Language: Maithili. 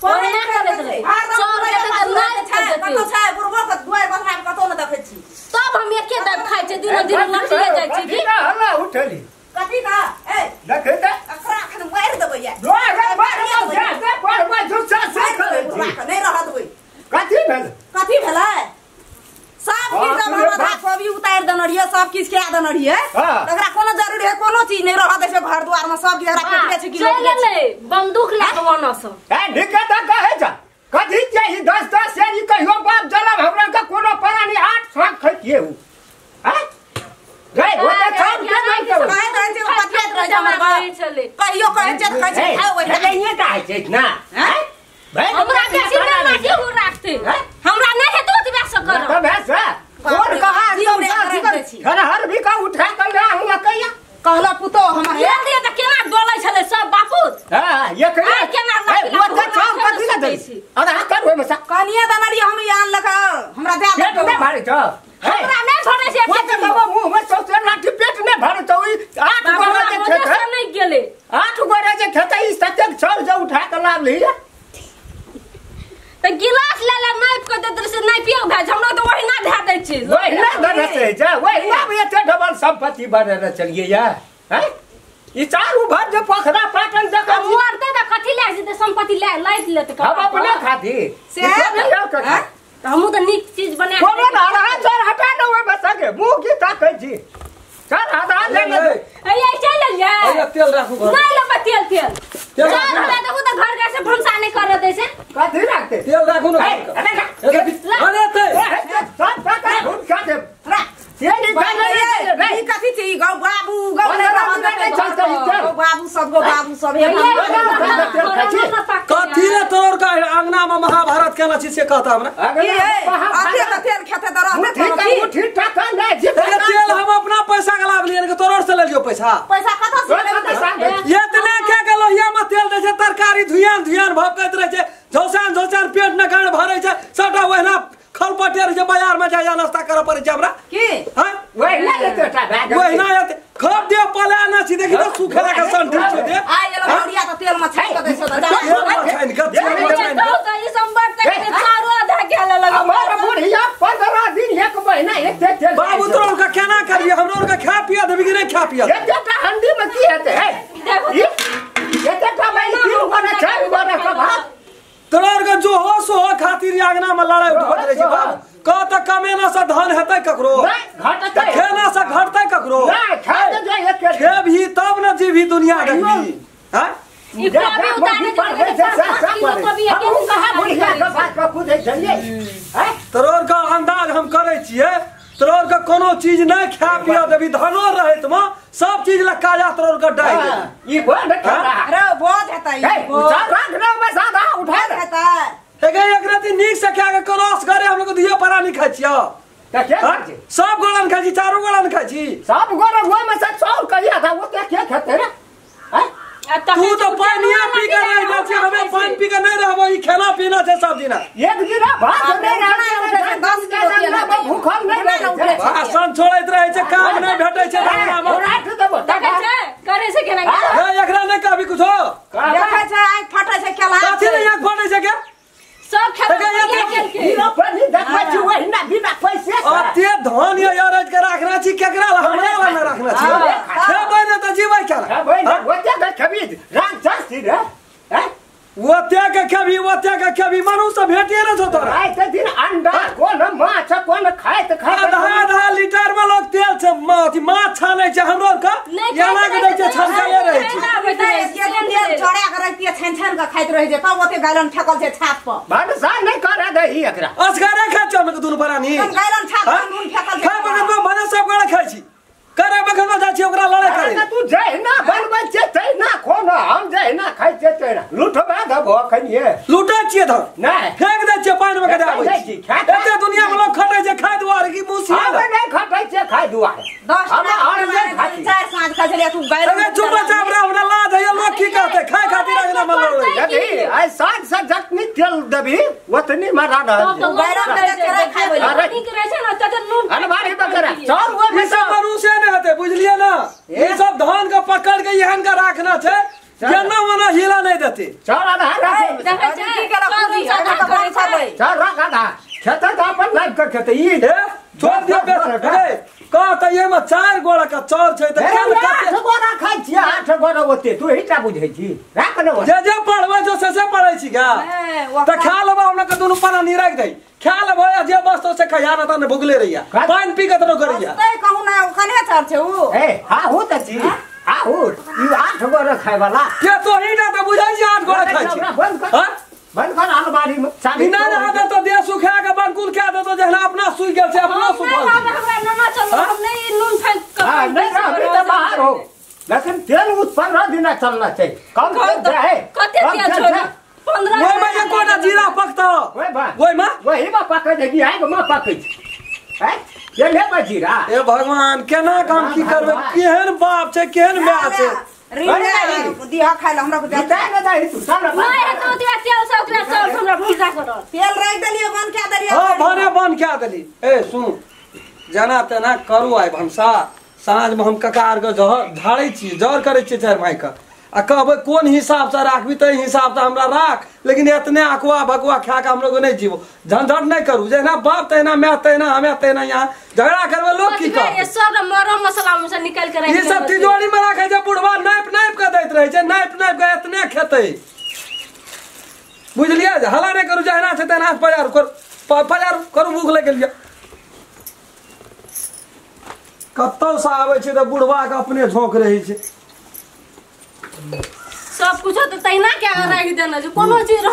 कोन करैत रहे सर के त नहि छै कतौ छै बुढ़बो के दुआर बथान कतौ न देखै छी तब हम एके दाब खाइ छै दिनो दिन लटले जाइ छी की हल्ला उठली कथी का ए देखै त अखरा अखन मारि देबै या रोए मार जा जा पढ़वा झुसा से करै छी नहि रहत ओइ कथी भेल कथी भेलै सब किछ हम आधा कोबी उतार देने रहियै सब किछ कए देने रहियै तकरा कोनो जरूरी है कोनो चीज नहीं रहत छै घर द्वार में सब किछ एकरा पेटले छै कि चल गेलै बंदूक लए के ओना से ए निके त कहै छ कथी चाही 10 10 सेरी कहियो बाप जलब हमरा के कोनो परानी 8 साग खैतिए उ हैं रे ओ त छाप के नहीं के कहै रहै छै पतियात रहै छै हमर बाप कहियो कहै छै त कहै छै खाओ ओहिना नहीं कहै छै ना हैं हमरा के चिन्ह ना केहू राखते हमरा नहीं हेतौ ओतबे से कर तब है से कोन कहा हर हर भी का उठा कर ले हम कहिया कहला पुतो हमर ये दिया त केना डोलै छलै सब बापू हां ये कहिया केना ओ त छाप कथी ले दै अरे हां कर ओइ में सा कनिया दना रही हम आन लक हमरा दे पेट नहीं भरे छ हमरा नहीं भरे छै ओ त बाबा मुंह में सौसे लाठी पेट नहीं भरे छ ई 8 गोरा जे खेत है नहीं गेलै 8 गोरा जे खेत ई सत्यक छौ जे उठा के लाभ ली त गिलास ले ले नाप के देत से नहीं पियो भाई हमरा त ओहिना धे दै छी ओहिना धरे से जा ओहिना भी एते डबल संपत्ति बने चलिए या हैं ई चारू भर जे पोखरा पाटन जका मरते त कथि ले जेते संपत्ति ले लाइट लेते हम अपने खाती से त हमहु त नीक चीज बना कोनो ना रहा चल हटा दो ओइ बस के मुंह की ताकै छी चल आधा ले ले ए चल ले ए तेल राखू घर नहीं लेबै तेल तेल चल हमरा देखू त घर के से भनसा नहीं कर दै छै कथी राखते तेल राखू न अरे अरे ते सब टाका घुट खा दे तेल ई कथी छै ई गौ बाबू गौ नहीं चलते गौ बाबू सब गौ बाबू सब हे कथी रे तोर का अंगना में महाभारत केना छी से कहता हमरा की अथे त तेल खेते त रहते मुट्ठी टाका नहीं जे तेल हम अपना पैसा के लाभ लिए के तोर से ले लियो पैसा पैसा कत से इतने के के लोहिया में तेल दै छै तरकारी धुयान धुयान भभकैत रहै छै झौसान झौसान पेट न गाण भरै छै सबटा ओहिना खलपटे रहै छै बाजार में जाय नाश्ता करऽ पड़ै छै हमरा की हां ओहिना एते टा भए ओहिना एते खब दे पला न छी देखि त सुखेला के संठी छै दे आ एलो गौरिया त तेल में छानि के दै छै छानि के त ई संबर तक के चारो आधा गेल लग हमर बुढ़िया 15 दिन एक महीना एते तेल बाबू तोर के केना करिए हमरो के खा पिया देबी कि नहीं खा पिया एते टा हंडी में की हेतै है एते टा मैं 3 गोरा 4 गोरा के भात तोर के जो हो सो हो खातिर आंगना में लड़ाई उठबत रहे छै बाबू कह त कमेना से धन हेतै ककरो नहीं घटतै खेना से घटतै ककरो नहीं खा के जे एक खेबही तब न जीभी दुनिया देखबी हां ई कोबी उतारे पर हम कहां बुढ़िया के बात पर कूदै छलियै हैं तोर के अंदाज हम करै छियै तोर के कोनो चीज नहीं खा पिया देबी धनो रहैत में सब चीज ल काजा तोर के डाइ ई बोल अरे बोझ हेतै ए उठा राख ना में सादा उठा हेतै एगे एक राति नीक से खा के क्रॉस करे हम लोग दिया परा नहीं खाइ छियो त के खाइ छी सब गोलन खाइ छी चारू गोलन खाइ छी सब गोलन ओइ में से चाउर कहिया था ओ के खेतै रे हैं तू तो पानिया पी के रह गेल छी हमे पानि पी के नहीं रहबो ई खाना पीना छै सब दिना एक दिन भात नहीं रहना 10 किलो भूखल नहीं रहै भाषण छोड़ैत रहै छै काम नहीं भेटै छै अंगना में राख देबो देखै छै करै छै केना ए एकरा नहीं कहबी कुछो देखै छै आँख फटै छै केला कथी नहीं आँख फटै छै के सब खेतै ई पानी देखै छी ओहिना बिना पैसे अते धन ये अरज के राखना छी केकरा ला हमरा ला ना राखना छी खेबै ने त जीबै केना खेबै ने ओते के खेबी राख जास्ती रे हैं ओते के खेबी ओते के खेबी मनुष्य भेटिए न छौ तोरा आइ त दिन अंडा कोन माछ कोन खाइत खाइत आधा आधा लीटर में लोग तेल छै अथी माछ छानै छै हमरो के एना के दै छै छनकले रहै छै तेल चढ़ा के रखतिए छानि छानि के खाइत रहै छै तब ओते गालन फेकल छै छाप पर भनसा नहीं करे दही एकरा असगरे खाइ छै हम दुनू प्राणी गालन छाप पर नून फेकल छै खाइ बगल में भने सब गोड़ा खाइ छी करे बगल में जाइ छी ओकरा लड़े करे तू जहिना बनबै छै तहिना खोना हम जहिना खाइ छियै तहिना लूटबा देबो अखनिये लूटै छियै धन नहीं फेंक दै छियै पानि में के दाबै छी एते दुनिया में लोग खटै छै खाइ दुआरे की मुंह हम नहीं खटै छियै खाइ दुआरे 10 4 साँझ खाइ छलियै तू गायल अरे चुप चाप रह हमरा लाज हैया लोग की कहतै खाइ खातिर अंगना में लड़ै यदि आइ साँझ से जतनी तेल देबी ओतनी मरा रहल गायरन के केरा खाइबै नीक रहै छै न तते नून अनबारी बकरा चार ओइ में सब मनुष्य नहीं हेतै बुझलियै ना ई सब धान के पकड़ के एहन के राखना छै केना मना हिला नहीं देते चाउर आधा राख देखै छै की केला पूरी करै छै चाउर राख आधा खेतै त अपन लाइफ के खेतै ई छोड़ दियो बेस ए कह त ये में 4 गोड़ा का चाउर छै त केन 8 गोड़ा खाइ छी 8 गोड़ा ओते तू हिटा बुझै छी राख न जे जे पढ़बै छौ से पढ़ै छी गा त खा लेबो हमरा के दुनु पाना नहीं राख दई खा लेबो या जे बस्तो से खैया न त ने भुगले रहिया पानी पी के त करिया तै कहू ना ओखने चाउर छै उ ए हां हो त छी आ हो ई 8 गोड़ा खाइ वाला के तो हिटा त बुझै छी 8 गोड़ा खाइ छी हां बंद कर अलमारी में चाबी ना ना तो दे सुखा के बंकुल खा दे तो जहना अपना सुख गेल छै अपना सुखल हमरा नाना चलो हम नहीं नून फेंक के हां नहीं अभी तो बाहर हो लेकिन तेल उत्पन्न दिना चलना चाहिए कम तेल है कते तेल छोड़ 15 ओय में कोना जीरा पकतो ओय बा ओय में वही में पकै देगी आइ में पकै हैं ये ले बा जीरा ए भगवान केना काम की करबे केहन बाप छै केहन my छै री दिहा खाइल हमरा को जाय ना जाय तू चल नहीं है तो ओतबा तेल से ओतबा चाउर हमरा भूजा करत तेल राख देलियो बंद क्या देलियो हां भने बंद क्या देली ए सुन जना तेना करू आइ भनसा साँझ में हम ककार के झाड़ै छी जर करै छी चारि भाई के आ कहबै कोन हिसाब से राखबी तै हिसाब से हमरा राख लेकिन एतने अकवा भकवा खा के हम लोग नहीं जीवो झंझट नहीं करू जहिना बाप तहिना my तहिना हमे तहिना यहाँ झगड़ा करबै लोग की कहत ये सब मरम मसाला में से निकाल के ई सब तिजोरी में राखै छै बुढ़वा नापि नापि के दैत रहै छै नापि नापि के एतने खेतै बुझलियै हला नहीं करू जहिना छै तहिना पजार करू पजार करू भूख लागि गेल कतौ से आबै छै तऽ बुढ़वा के अपने झोंक रहै छै सब कुछ तो तहिना के राखि देना छै कोनो चीज।